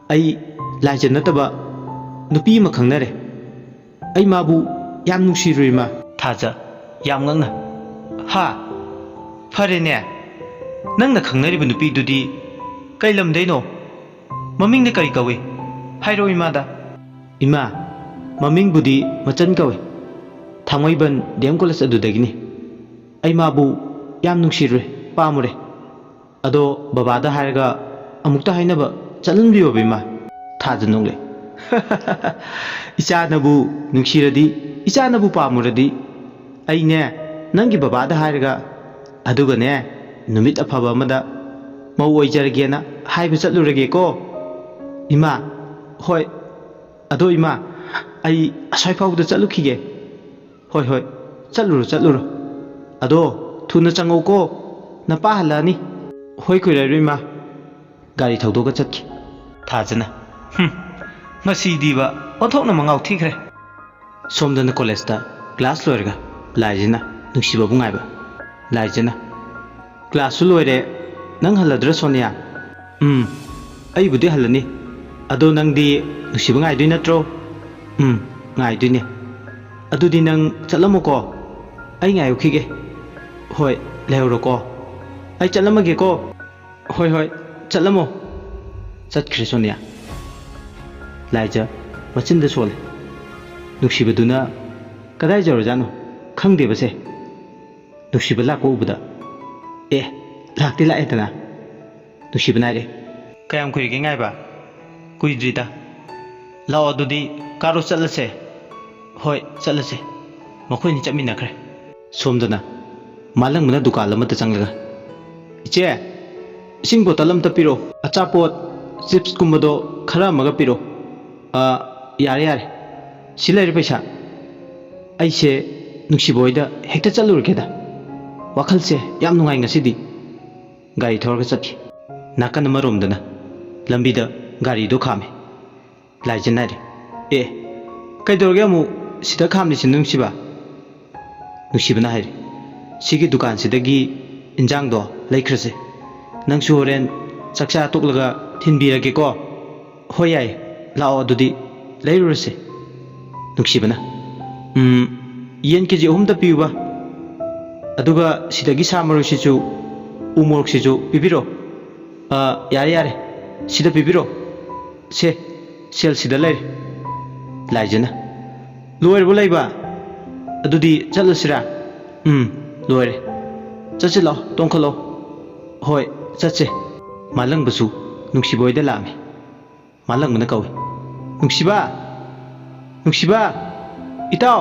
ꯑꯩ ꯂꯥꯏꯖ ꯅꯠꯇꯕ ꯅꯨꯄꯤ ꯑꯃ ꯈꯪꯅꯔꯦ꯫ ꯑꯩ ꯃꯥꯕꯨ ꯌꯥꯝ ꯅꯨꯡꯁꯤꯔꯨꯏ, ꯏꯃꯥ꯫" ꯊꯥꯖ, ꯌꯥꯝ ꯉꯛꯅ, "ꯍꯥ? ꯐꯔꯦꯅꯦ꯫ ꯅꯪꯅ ꯈꯪꯅꯔꯤꯕ ꯅꯨꯄꯤꯗꯨꯗꯤ ꯀꯩ ꯂꯝꯗꯩꯅꯣ? ꯃꯃꯤꯡꯗꯤ ꯀꯔꯤ ꯀꯧꯏ? ꯍꯥꯏꯔꯛꯑꯣ ꯏꯃꯥꯗ꯫" "ꯏꯃꯥ, ꯃꯃꯤꯡꯕꯨꯗꯤ ꯃꯆꯟ ꯀꯧꯏ꯫ ꯊꯥꯡꯃꯩꯕꯟ ꯗꯤ ꯑꯦꯝ ꯀꯣꯂꯦꯖ ꯑꯗꯨꯗꯒꯤꯅꯤ꯫ ꯑꯩ ꯃꯥꯕꯨ ꯌꯥꯝ ꯅꯨꯡꯁꯤꯔꯨꯔꯦ, ꯄꯥꯝꯃꯨꯔꯦ꯫ ꯑꯗꯣ ꯕꯕꯥꯗ ꯍꯥꯏꯔꯒ ꯑꯃꯨꯛꯇ ꯍꯥꯏꯅꯕ ꯆꯠꯍꯟꯕꯤꯌꯣꯕ, ꯏꯃꯥ꯫" ꯊꯥꯖ ꯅꯣꯛꯂꯦ꯫ "ꯏꯆꯥꯅꯕꯨ ꯅꯨꯡꯁꯤꯔꯗꯤ, ꯏꯆꯥꯅꯕꯨ ꯄꯥꯝꯃꯨꯔꯗꯤ, ꯑꯩꯅꯦ, ꯅꯪꯒꯤ ꯕꯕꯥꯗ ꯍꯥꯏꯔꯒ, ꯑꯗꯨꯒꯅꯦ, ꯅꯨꯃꯤꯠ ꯑꯐꯕ ꯑꯃꯗ ꯃꯧ ꯑꯣꯏꯖꯔꯒꯦꯅ ꯍꯥꯏꯕ ꯆꯠꯂꯨꯔꯒꯦꯀꯣ, ꯏꯃꯥ꯫" "ꯍꯣꯏ꯫ ꯑꯗꯣ ꯏꯃꯥ, ꯑꯩ ꯑꯁ꯭ꯋꯥꯏ ꯐꯥꯎꯕꯗ ꯆꯠꯂꯨꯈꯤꯒꯦ꯫" "ꯍꯣꯏ, ꯍꯣꯏ, ꯆꯠꯂꯨꯔꯣ, ꯆꯠꯂꯨꯔꯣ꯫ ꯑꯗꯣ ꯊꯨꯅ ꯆꯪꯉꯧꯀꯣ, ꯅꯄꯥ ꯍꯜꯂꯛꯑꯅꯤ꯫" "ꯍꯣꯏ, ꯀꯨꯏꯔꯔꯣꯏ, ꯏꯃꯥ꯫" ꯒꯥꯔꯤ ꯊꯧꯗꯣꯛꯑꯒ ꯆꯠꯈꯤ꯫ ꯊꯥꯖꯅ, "ꯍꯨꯝ, ꯉꯁꯤꯗꯤꯕ ꯑꯣꯟꯊꯣꯛꯅ ꯃꯉꯥꯎ ꯊꯤꯈ꯭ꯔꯦ꯫" ꯁꯣꯝꯗꯅ ꯀꯣꯂꯦꯖꯇ ꯀ꯭ꯂꯥꯁ ꯂꯣꯏꯔꯒ ꯂꯥꯏꯖꯅ ꯅꯨꯡꯁꯤꯕꯕꯨ ꯉꯥꯏꯕ꯫ ꯂꯥꯏꯖꯅ, "ꯀ꯭ꯂꯥꯁꯁꯨ ꯂꯣꯏꯔꯦ, ꯅꯪ ꯍꯜꯂꯗ꯭ꯔꯥ, ꯁꯣꯅꯤꯌꯥ?" "ꯎꯝ, ꯑꯩꯕꯨꯗꯤ ꯍꯜꯂꯅꯤ꯫ ꯑꯗꯣ ꯅꯪꯗꯤ ꯅꯨꯡꯁꯤꯕ ꯉꯥꯏꯗꯣꯏ ꯅꯠꯇ꯭ꯔꯣ?" "ꯎꯝ, ꯉꯥꯏꯗꯣꯏꯅꯦ꯫" "ꯑꯗꯨꯗꯤ ꯅꯪ ꯆꯠꯂꯝꯃꯣꯀꯣ, ꯑꯩ ꯉꯥꯏꯍꯧꯈꯤꯒꯦ꯫" "ꯍꯣꯏ, ꯂꯩꯍꯧꯔꯣꯀꯣ, ꯑꯩ ꯆꯠꯂꯝꯃꯒꯦꯀꯣ꯫" "ꯍꯣꯏ, ꯍꯣꯏ, ꯆꯠꯂꯝꯃꯣ꯫" ꯆꯠꯈ꯭ꯔꯦ ꯁꯣꯅꯤꯌꯥ꯫ ꯂꯥꯏꯖ ꯃꯆꯤꯟꯗ ꯁꯣꯜꯂꯦ꯫ ꯅꯨꯡꯁꯤꯕꯗꯨꯅ ꯀꯗꯥꯏ ꯌꯧꯔꯖꯥꯠꯅꯣ? ꯈꯪꯗꯦꯕꯁꯦ꯫ ꯅꯨꯡꯁꯤꯕ ꯂꯥꯛꯄ ꯎꯕꯗ, "ꯑꯦ, ꯂꯥꯛꯇꯤ ꯂꯥꯛꯑꯦꯗꯅ꯫" ꯅꯨꯡꯁꯤꯕꯅ ꯍꯥꯏꯔꯦ, "ꯀꯌꯥꯝ ꯀꯨꯏꯔꯒꯦ ꯉꯥꯏꯕ?" "ꯀꯨꯏꯗ꯭ꯔꯤꯗ꯫" "ꯂꯥꯛꯑꯣ, ꯑꯗꯨꯗꯤ ꯀꯥꯔꯣ, ꯆꯠꯂꯁꯦ꯫" "ꯍꯣꯏ, ꯆꯠꯂꯁꯦ꯫" ꯃꯈꯣꯏꯅꯤ ꯆꯠꯃꯤꯟꯅꯈ꯭ꯔꯦ꯫ ꯁꯣꯝꯗꯅ ꯃꯥꯂꯪꯕꯅ ꯗꯨꯀꯥꯟ ꯑꯃꯗ ꯆꯪꯂꯒ, "ꯏꯆꯦ, ꯏꯁꯤꯡ ꯕꯣꯇꯜ ꯑꯃꯇ ꯄꯤꯔꯛꯑꯣ, ꯑꯆꯥꯄꯣꯠ, ꯆꯤꯞꯁꯀꯨꯝꯕꯗꯣ ꯈꯔ ꯑꯃꯒ ꯄꯤꯔꯛꯑꯣ꯫" "ꯑ, ꯌꯥꯔꯦ, ꯌꯥꯔꯦ꯫ ꯁꯤ ꯂꯩꯔꯦ ꯄꯩꯁꯥ꯫ ꯑꯩꯁꯦ ꯅꯨꯡꯁꯤꯕ ꯍꯣꯏꯗ ꯍꯦꯛꯇ ꯆꯠꯂꯨꯔꯒꯦꯗ꯫ ꯋꯥꯈꯜꯁꯦ ꯌꯥꯝ ꯅꯨꯡꯉꯥꯏ ꯉꯁꯤꯗꯤ꯫" ꯒꯥꯔꯤ ꯊꯧꯔꯒ ꯆꯠꯈꯤ꯫ ꯅꯥꯀꯟ ꯑꯃꯔꯣꯝꯗꯅ ꯂꯝꯕꯤꯗ ꯒꯥꯔꯤꯗꯣ ꯈꯥꯝꯃꯤ꯫ ꯂꯥꯏꯖꯟ ꯍꯥꯏꯔꯦ, "ꯑꯦ, ꯀꯩꯗꯧꯔꯒꯦ ꯑꯃꯨꯛ ꯁꯤꯗ ꯈꯥꯝꯂꯤꯁꯤ ꯅꯨꯡꯁꯤꯕ?" ꯅꯨꯡꯁꯤꯕꯅ ꯍꯥꯏꯔꯦ, "ꯁꯤꯒꯤ ꯗꯨꯀꯥꯟꯁꯤꯗꯒꯤ ꯏꯟꯖꯥꯡꯗꯣ ꯂꯩꯈ꯭ꯔꯁꯦ꯫ ꯅꯪꯁꯨ ꯍꯣꯔꯦꯟ ꯆꯥꯛꯆꯥ ꯇꯣꯛꯂꯒ ꯊꯤꯟꯕꯤꯔꯒꯦꯀꯣ?" "ꯍꯣꯏ, ꯌꯥꯏ, ꯂꯥꯛꯑꯣ, ꯑꯗꯨꯗꯤ ꯂꯩꯔꯨꯔꯁꯦ꯫" ꯅꯨꯡꯁꯤꯕꯅ, "ꯎꯝ, ꯌꯦꯟ ꯀꯦ ꯖꯤ ꯑꯍꯨꯝꯇ ꯄꯤꯌꯨꯕ꯫ ꯑꯗꯨꯒ ꯁꯤꯗꯒꯤ ꯁꯥ ꯃꯔꯣꯏꯁꯤꯁꯨ, ꯎ ꯃꯣꯔꯣꯛꯁꯤꯁꯨ ꯄꯤꯕꯤꯔꯣ꯫" "ꯑ, ꯌꯥꯔꯦ, ꯌꯥꯔꯦ, ꯁꯤꯗ ꯄꯤꯕꯤꯔꯣ꯫ ꯁꯦ, ꯁꯦꯜ ꯁꯤꯗ ꯂꯩꯔꯦ꯫" ꯂꯥꯏꯖꯅ, "ꯂꯣꯏꯔꯕꯣ ꯂꯩꯕ? ꯑꯗꯨꯗꯤ ꯆꯠꯂꯁꯤꯔꯥ?" "ꯎꯝ, ꯂꯣꯏꯔꯦ꯫ ꯆꯠꯁꯤ ꯂꯥꯛꯑꯣ, ꯇꯣꯡꯈꯠꯂꯣ꯫" "ꯍꯣꯏ, ꯆꯠꯁꯦ꯫" ꯃꯥꯂꯪꯕꯁꯨ ꯅꯨꯡꯁꯤꯕ ꯍꯣꯏꯗ ꯂꯥꯛꯑꯝꯃꯤ꯫ ꯃꯥꯂꯪꯕꯅ ꯀꯧꯏ, "ꯅꯨꯡꯁꯤꯕ! ꯅꯨꯡꯁꯤꯕ! ꯏꯇꯥꯎ!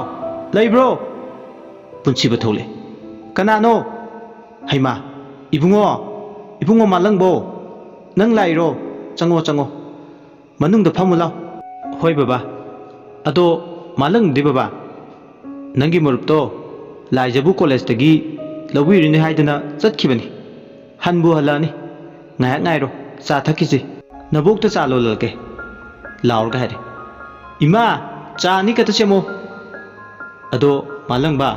ꯂꯩꯕ꯭ꯔꯣ?" ꯄꯨꯟꯁꯤꯕ ꯊꯣꯛꯂꯛꯏ꯫ "ꯀꯅꯥꯅꯣ? ꯍꯩꯃꯥ! ꯏꯕꯨꯡꯉꯣ! ꯏꯕꯨꯡꯉꯣ ꯃꯥꯂꯪꯕꯧ! ꯅꯪ ꯂꯥꯛꯏꯔꯣ? ꯆꯪꯉꯣ, ꯆꯪꯉꯣ꯫ ꯃꯅꯨꯡꯗ ꯐꯝꯃꯨ ꯂꯥꯎ꯫" "ꯍꯣꯏ ꯕꯕꯥ꯫ ꯑꯗꯣ ꯃꯥꯂꯪꯗꯤ ꯕꯕꯥ, ꯅꯪꯒꯤ ꯃꯔꯨꯞꯇꯣ ꯂꯥꯏꯖꯕꯨ ꯀꯣꯂꯦꯖꯇꯒꯤ ꯂꯧꯕꯤꯔꯨꯅꯤ ꯍꯥꯏꯗꯅ ꯆꯠꯈꯤꯕꯅꯤ꯫ ꯍꯟꯕꯨ ꯍꯜꯂꯛꯑꯅꯤ꯫ ꯉꯥꯏꯍꯥꯛ ꯉꯥꯏꯔꯣ, ꯆꯥ ꯊꯛꯈꯤꯁꯤ꯫ ꯅꯕꯣꯛꯇ ꯆꯥ ꯂꯣꯜꯂꯛꯀꯦ꯫" ꯂꯥꯎꯔꯒ ꯍꯥꯏꯔꯦ꯫ "ꯏꯃꯥ, ꯆꯥ ꯑꯅꯤ ꯈꯛꯇ ꯁꯦꯝꯃꯣ꯫" "ꯑꯗꯣ ꯃꯥꯂꯪꯕ,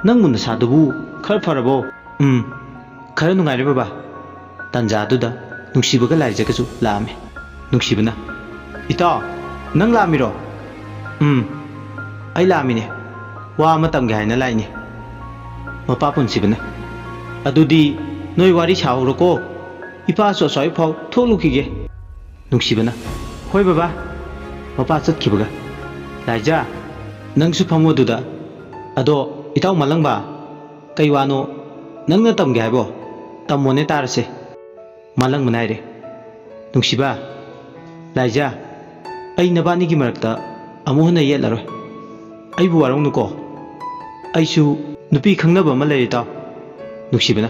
ꯅꯪꯕꯨ ꯅꯁꯥꯗꯨꯕꯨ ꯈꯔ ꯐꯔꯕꯣ?" "ꯎꯝ, ꯈꯔ ꯅꯨꯡꯉꯥꯏꯔꯦ ꯕꯕꯥ꯫" ꯇꯥꯟꯖꯥꯗꯨꯗ ꯅꯨꯡꯁꯤꯕꯒ ꯂꯥꯏꯖꯒꯁꯨ ꯂꯥꯛꯑꯝꯃꯤ꯫ ꯅꯨꯡꯁꯤꯕꯅ, "ꯏꯇꯥꯎ, ꯅꯪ ꯂꯥꯛꯑꯝꯃꯤꯔꯣ?" "ꯎꯝ, ꯑꯩ ꯂꯥꯛꯑꯝꯃꯤꯅꯦ꯫ ꯋꯥ ꯑꯃ ꯇꯝꯒꯦ ꯍꯥꯏꯅ ꯂꯥꯛꯏꯅꯦ꯫" ꯃꯄꯥ ꯄꯨꯟꯁꯤꯕꯅ, "ꯑꯗꯨꯗꯤ ꯅꯣꯏ ꯋꯥꯔꯤ ꯁꯥꯍꯧꯔꯣꯀꯣ꯫ ꯏꯄꯥꯁꯨ ꯑꯁ꯭ꯋꯥꯏꯐꯥꯎ ꯊꯣꯛꯂꯨꯈꯤꯒꯦ꯫" ꯅꯨꯡꯁꯤꯕꯅ, "ꯍꯣꯏ ꯕꯕꯥ꯫" ꯃꯄꯥ ꯆꯠꯈꯤꯕꯒ, "ꯂꯥꯏꯖꯥ, ꯅꯪꯁꯨ ꯐꯝꯃꯣ ꯑꯗꯨꯗ꯫ ꯑꯗꯣ ꯏꯇꯥꯎ ꯃꯥꯂꯪꯕ, ꯀꯩ ꯋꯥꯅꯣ ꯅꯪꯅ ꯇꯝꯒꯦ ꯍꯥꯏꯕꯣ? ꯇꯝꯃꯣꯅꯦ ꯇꯥꯔꯁꯦ꯫" ꯃꯥꯂꯪꯕꯅ ꯍꯥꯏꯔꯦ, "ꯅꯨꯡꯁꯤꯕ, ꯂꯥꯏꯖꯥ, ꯑꯩ ꯅꯕꯥꯅꯤꯒꯤ ꯃꯔꯛꯇ ꯑꯃꯨꯛ ꯍꯟꯅ ꯌꯦꯠꯂꯔꯣꯏ꯫ ꯑꯩꯕꯨ ꯋꯥꯔꯧꯅꯨꯀꯣ꯫ ꯑꯩꯁꯨ ꯅꯨꯄꯤ ꯈꯪꯅꯕ ꯑꯃ ꯂꯩꯔꯦ ꯏꯇꯥꯎ꯫" ꯅꯨꯡꯁꯤꯕꯅ,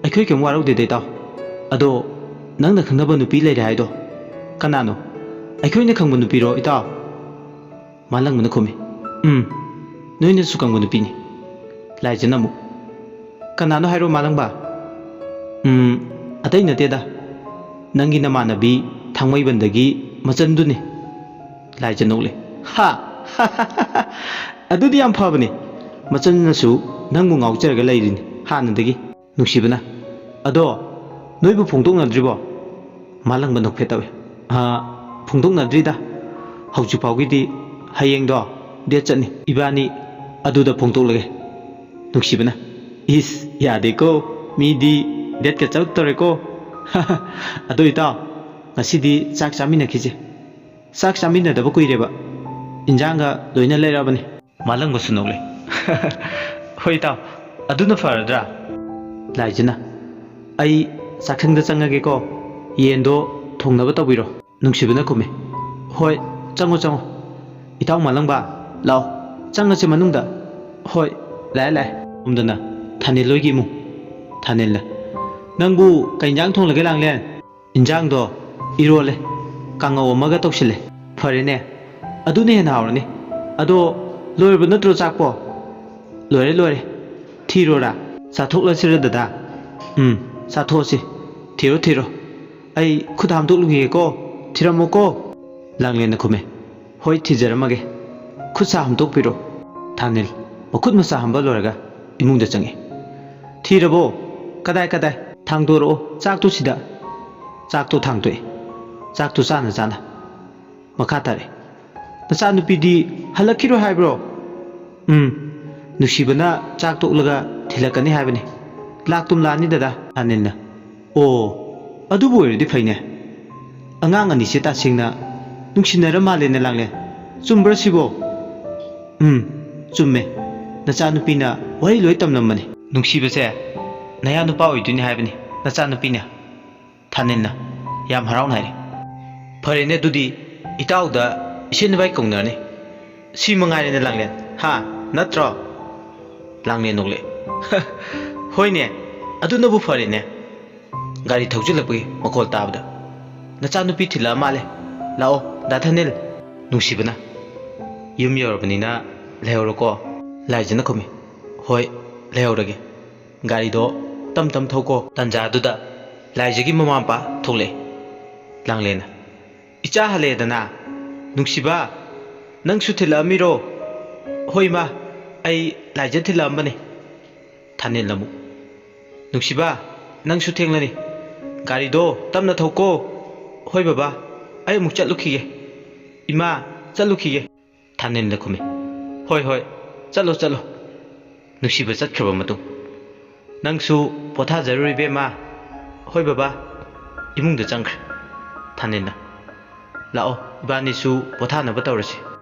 "ꯑꯩꯈꯣꯏ ꯀꯩꯝ ꯋꯥꯔꯧꯗꯦꯗ ꯏꯇꯥꯎ꯫ ꯑꯗꯣ ꯅꯪꯅ ꯈꯪꯅꯕ ꯅꯨꯄꯤ ꯂꯩꯔꯦ ꯍꯥꯏꯗꯣ ꯀꯅꯥꯅꯣ? ꯑꯩꯈꯣꯏꯅ ꯈꯪꯕ ꯅꯨꯄꯤꯔꯣ ꯏꯇꯥꯎ?" ꯃꯥꯂꯪꯕꯅ ꯈꯨꯝꯃꯤ, "ꯎꯝ, ꯅꯣꯏꯅꯁꯨ ꯈꯪꯕ ꯅꯨꯄꯤꯅꯤ꯫" ꯂꯥꯏꯖꯅ ꯑꯃꯨꯛ, "ꯀꯅꯥꯅꯣ ꯍꯥꯏꯔꯣ ꯃꯥꯂꯪꯕ?" ꯎꯝ, ꯑꯇꯩ ꯅꯠꯇꯦꯗ, ꯅꯪꯒꯤ ꯅꯃꯥꯟꯅꯕꯤ ꯊꯥꯡꯃꯩꯕꯟꯗꯒꯤ ꯃꯆꯟꯗꯨꯅꯤ꯫ ꯂꯥꯏꯖ ꯅꯣꯛꯂꯦ꯫ ꯍꯥ? ꯑꯗꯨꯗꯤ ꯌꯥꯝ ꯐꯕꯅꯤ꯫ ꯃꯆꯟꯅꯁꯨ ꯅꯪꯕꯨ ꯉꯥꯎꯖꯔꯒ ꯂꯩꯔꯤꯅꯤ ꯍꯥꯟꯅꯗꯒꯤ꯫ ꯅꯨꯡꯁꯤꯕꯅ, "ꯑꯗꯣ ꯅꯣꯏꯕꯨ ꯐꯣꯡꯗꯣꯛꯅꯗ꯭ꯔꯤꯕꯣ?" ꯃꯥꯂꯪꯕ ꯅꯣꯛꯐꯦꯠ ꯇꯧꯏ꯫ "ꯑꯥ, ꯐꯣꯡꯗꯣꯛꯅꯗ꯭ꯔꯤꯗ꯫ ꯍꯧꯖꯤꯛ ꯐꯥꯎꯒꯤꯗꯤ꯫ ꯍꯌꯦꯡꯗꯣ ꯗꯦꯠ ꯆꯠꯅꯤ꯫ ꯏꯕꯥꯅꯤ ꯑꯗꯨꯗ ꯐꯣꯡꯗꯣꯛꯂꯒꯦ꯫" ꯅꯨꯡꯁꯤꯕꯅ, "ꯏꯁ, ꯌꯥꯗꯦꯀꯣ, ꯃꯤꯗꯤ ꯗꯦꯠꯀ ꯆꯠꯇꯣꯔꯦꯀꯣ꯫" "ꯑꯗꯣ ꯏꯇꯥꯎ, ꯉꯁꯤꯗꯤ ꯆꯥꯛ ꯆꯥꯃꯤꯟꯅꯈꯤꯁꯦ꯫ ꯆꯥꯛ ꯆꯥꯃꯤꯟꯅꯗꯕ ꯀꯨꯏꯔꯦꯕ꯫ ꯏꯟꯖꯥꯡꯒ ꯂꯣꯏꯅ ꯂꯩꯔꯛꯑꯕꯅꯤ꯫" ꯃꯥꯂꯪꯕꯁꯨ ꯅꯣꯛꯂꯦ꯫ "ꯍꯣꯏ ꯏꯇꯥꯎ, ꯑꯗꯨꯅ ꯐꯔꯗ꯭ꯔꯥ?" ꯂꯥꯏꯖꯅ, "ꯑꯩ ꯆꯥꯛꯁꯪꯗ ꯆꯪꯉꯒꯦꯀꯣ, ꯌꯦꯟꯗꯣ ꯊꯣꯡꯅꯕ ꯇꯧꯕꯤꯔꯣ꯫" ꯅꯨꯡꯁꯤꯕꯅ ꯈꯨꯝꯃꯤ, "ꯍꯣꯏ, ꯆꯪꯉꯣ ꯆꯪꯉꯣ꯫ ꯏꯇꯥꯎ ꯃꯥꯂꯪꯕ, ꯂꯥꯛꯑꯣ, ꯆꯪꯉꯁꯤ ꯃꯅꯨꯡꯗ꯫" "ꯍꯣꯏ, ꯂꯥꯛꯑꯦ ꯂꯥꯛꯑꯦ꯫" ꯁꯣꯝꯗꯅ ꯊꯥꯅꯤꯜ ꯍꯣꯏꯒꯤ ꯏꯃꯨꯡ꯫ ꯊꯥꯅꯤꯜꯅ, "ꯅꯪꯕꯨ ꯀꯩ ꯏꯟꯖꯥꯡ ꯊꯣꯡꯂꯒꯦ, ꯂꯥꯡꯂꯦꯟ?" "ꯏꯟꯖꯥꯡꯗꯣ ꯏꯔꯣꯜꯂꯦ, ꯀꯥꯡꯉꯧ ꯑꯃꯒ ꯇꯧꯁꯤꯜꯂꯦ꯫" "ꯐꯔꯦꯅꯦ, ꯑꯗꯨꯅ ꯍꯦꯟꯅ ꯍꯥꯎꯔꯅꯤ꯫ ꯑꯗꯣ ꯂꯣꯏꯔꯕ ꯅꯠꯇ꯭ꯔꯣ ꯆꯥꯛꯄꯣ?" "ꯂꯣꯏꯔꯦ, ꯂꯣꯏꯔꯦ꯫ ꯊꯤꯔꯣꯔꯥ? ꯆꯥꯊꯣꯛꯂꯁꯤꯔ ꯗꯗꯥ?" "ꯎꯝ, ꯆꯥꯊꯣꯛꯑꯁꯤ꯫ ꯊꯤꯔꯣ, ꯊꯤꯔꯣ꯫ ꯑꯩ ꯈꯨꯠ ꯍꯥꯝꯗꯣꯛꯂꯨꯈꯤꯒꯦꯀꯣ꯫ ꯊꯤꯔꯝꯃꯣꯀꯣ꯫" ꯂꯥꯡꯂꯦꯟꯅ ꯈꯨꯝꯃꯦ, "ꯍꯣꯏ, ꯊꯤꯖꯔꯝꯃꯒꯦ꯫ ꯈꯨꯠ ꯁꯥ ꯍꯥꯝꯗꯣꯛꯄꯤꯔꯣ꯫" ꯊꯥꯅꯤꯜ ꯃꯈꯨꯠ ꯃꯁꯥ ꯍꯥꯝꯕ ꯂꯣꯏꯔꯒ ꯏꯃꯨꯡꯗ ꯆꯪꯉꯤ꯫ "ꯊꯤꯔꯕꯣ? ꯀꯗꯥꯏ, ꯀꯗꯥꯏ?" "ꯊꯥꯡꯗꯣꯔꯛꯑꯣ ꯆꯥꯛꯇꯨ ꯁꯤꯗ꯫" ꯆꯥꯛꯇꯨ ꯊꯥꯡꯗꯣꯛꯑꯦ꯫ ꯆꯥꯛꯇꯨ ꯆꯥꯅ ꯆꯥꯅ ꯃꯈꯥ ꯇꯥꯔꯛꯑꯦ꯫ "ꯅꯆꯥꯅꯨꯄꯤꯗꯤ ꯍꯜꯂꯛꯈꯤꯔꯣꯏ ꯍꯥꯏꯕ꯭ꯔꯣ?" "ꯎꯝ, ꯅꯨꯡꯁꯤꯕꯅ ꯆꯥꯛ ꯇꯣꯛꯂꯒ ꯊꯤꯜꯂꯛꯀꯅꯤ ꯍꯥꯏꯕꯅꯤ꯫ ꯂꯥꯛꯇꯨꯝ ꯂꯥꯛꯑꯅꯤ ꯗꯗꯥ꯫" ꯑꯅꯤꯜꯅ, "ꯑꯣ, ꯑꯗꯨꯕꯨ ꯑꯣꯏꯔꯗꯤ ꯐꯩꯅꯦ꯫ ꯑꯉꯥꯡ ꯑꯅꯤꯁꯦ ꯇꯁꯦꯡꯅ ꯅꯨꯡꯁꯤꯅꯔ ꯃꯥꯜꯂꯦꯅꯦ, ꯂꯥꯡꯂꯦꯟ꯫ ꯆꯨꯝꯕ꯭ꯔꯥ ꯁꯤꯕꯣ?" "ꯎꯝ, ꯆꯨꯝꯃꯦ꯫ ꯅꯆꯥꯅꯨꯄꯤꯅ ꯋꯥꯔꯤ ꯂꯣꯏ ꯇꯝꯂꯝꯕꯅꯤ꯫ ꯅꯨꯡꯁꯤꯕꯁꯦ ꯅꯌꯥ ꯅꯨꯄꯥ ꯑꯣꯏꯗꯣꯏꯅꯤ ꯍꯥꯏꯕꯅꯤ, ꯅꯆꯥꯅꯨꯄꯤꯅ꯫" ꯊꯥꯅꯤꯜꯅ ꯌꯥꯝ ꯍꯔꯥꯎꯅ ꯍꯥꯏꯔꯦ꯫ "ꯐꯔꯦꯅꯦ, ꯑꯗꯨꯗꯤ ꯏꯇꯥꯎꯗ ꯏꯆꯦ ꯅꯕꯥꯏ ꯀꯧꯅꯔꯅꯤ꯫ ꯁꯤ ꯃꯉꯥꯏꯔꯦꯅꯦ, ꯂꯥꯡꯂꯦꯟ, ꯍꯥ? ꯅꯠꯇ꯭ꯔꯣ?" ꯂꯥꯡꯂꯦꯟ ꯅꯣꯛꯂꯛꯑꯦ꯫ "ꯍꯣꯏꯅꯦ, ꯑꯗꯨꯅꯕꯨ ꯐꯔꯦꯅꯦ꯫" ꯒꯥꯔꯤ ꯊꯧꯖꯤꯜꯂꯛꯄꯒꯤ ꯃꯈꯣꯜ ꯇꯥꯕꯗ, "ꯅꯆꯥꯅꯨꯄꯤ ꯊꯤꯜꯂꯛꯑ ꯃꯥꯜꯂꯦ꯫ ꯂꯥꯛꯑꯣ, ꯗꯥ ꯊꯥꯅꯤꯜ꯫" ꯅꯨꯡꯁꯤꯕꯅ, "ꯌꯨꯝ ꯌꯧꯔꯕꯅꯤꯅ ꯂꯩꯍꯧꯔꯣꯀꯣ꯫" ꯂꯥꯏꯖꯅ ꯈꯨꯝꯃꯤ, "ꯍꯣꯏ, ꯂꯩꯍꯧꯔꯒꯦ꯫" ꯒꯥꯔꯤꯗꯣ ꯇꯞ ꯇꯞ ꯊꯧꯀꯣ꯫ ꯇꯟꯖꯥꯗꯨꯗ ꯂꯥꯏꯖꯒꯤ ꯃꯃꯥ ꯃꯄꯥ ꯊꯣꯛꯂꯛꯑꯦ꯫ ꯂꯥꯡꯂꯦꯟꯅ, "ꯏꯆꯥ ꯍꯜꯂꯛꯑꯦꯗꯅ꯫ ꯅꯨꯡꯁꯤꯕ, ꯅꯪꯁꯨ ꯊꯤꯜꯂꯛꯑꯝꯃꯤꯔꯣ?" "ꯍꯣꯏ ꯏꯃꯥ, ꯑꯩ ꯂꯥꯏꯖ ꯊꯤꯜꯂꯛꯑꯝꯕꯅꯤ꯫" ꯊꯥꯅꯤꯜ ꯑꯃꯨꯛ, "ꯅꯨꯡꯁꯤꯕ, ꯅꯪꯁꯨ ꯊꯦꯡꯂꯅꯤ꯫ ꯒꯥꯔꯤꯗꯣ ꯇꯞꯅ ꯊꯧꯀꯣ꯫" "ꯍꯣꯏ ꯕꯕꯥ, ꯑꯩ ꯑꯃꯨꯛ ꯆꯠꯂꯨꯈꯤꯒꯦ꯫ ꯏꯃꯥ, ꯆꯠꯂꯨꯈꯤꯒꯦ꯫" ꯊꯥꯅꯤꯜꯅ ꯈꯨꯝꯃꯤ, "ꯍꯣꯏ, ꯍꯣꯏ, ꯆꯠꯂꯣ, ꯆꯠꯂꯣ꯫" ꯅꯨꯡꯁꯤꯕ ꯆꯠꯈ꯭ꯔꯕ ꯃꯇꯨꯡ, "ꯅꯪꯁꯨ ꯄꯣꯊꯥꯖꯔꯨꯔꯣ ꯏꯕꯦꯝꯃ꯫" "ꯍꯣꯏ ꯕꯕꯥ꯫" ꯏꯃꯨꯡꯗ ꯆꯪꯈ꯭ꯔꯦ꯫ ꯊꯥꯅꯤꯜꯅ, "ꯂꯥꯛꯑꯣ, ꯏꯕꯥꯅꯤꯁꯨ ꯄꯣꯊꯥꯅꯕ ꯇꯧꯔꯁꯤ꯫"